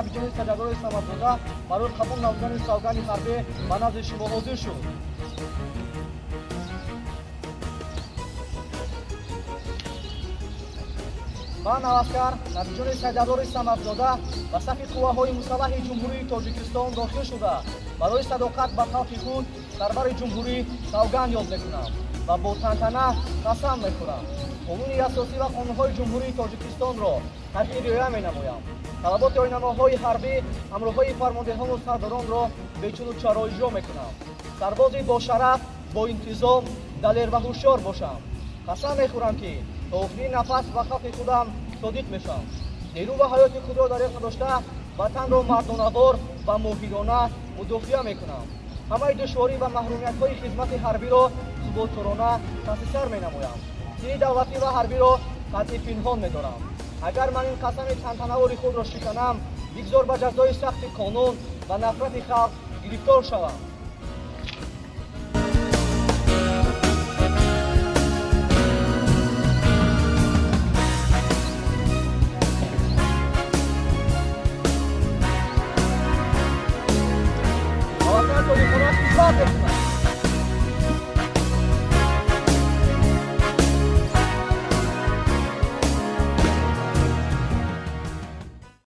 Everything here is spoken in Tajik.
Набиҷони Сайдабдори Самадзода барои қабул намудани савганди ҳарбӣ ба назди шумо ҳозир шуд. Ман наваскар Набиҷони Сайдабдори Самадзода ба сафи қувваҳои мусаллаҳи Ҷумҳурии Тоҷикистон дохил шуда, барои садоқат ба халқи худ, сарвари ҷумҳурӣ савганд ёд мекунам ва бо тантана қасам мехӯрам. Қонуни асосӣ ва қонунҳои Ҷумҳурии Тоҷикистонро қатъӣ риоя менамоям. Талаботи оинномаҳои ҳарбӣ, амрҳои фармондеҳону сардоронро бечуну чаро иҷро мекунам. Сарбози бошараф, боинтизом, далер ва ҳушёр бошам. Қасам мехӯрам, ки то охирин нафас ба халқи худам содиқ мешавам. Нерӯ ва ҳаёти худро дареғ надошта, ватанро мардонавор ва моҳирона мудофиа мекунам. Ҳамаи душворӣ ва маҳрумиятҳои хизмати ҳарбиро суботкорона паси сар менамоям. Сири давлатӣ ва ҳарбиро қатъӣ пинҳон медорам. Агар ман ин қасами тантанавори худро шиканам, бигзор ба ҷазои сахти қонун ва нафрати халқ гирифтор шавам. Ватан содиқона хизмат мекунам.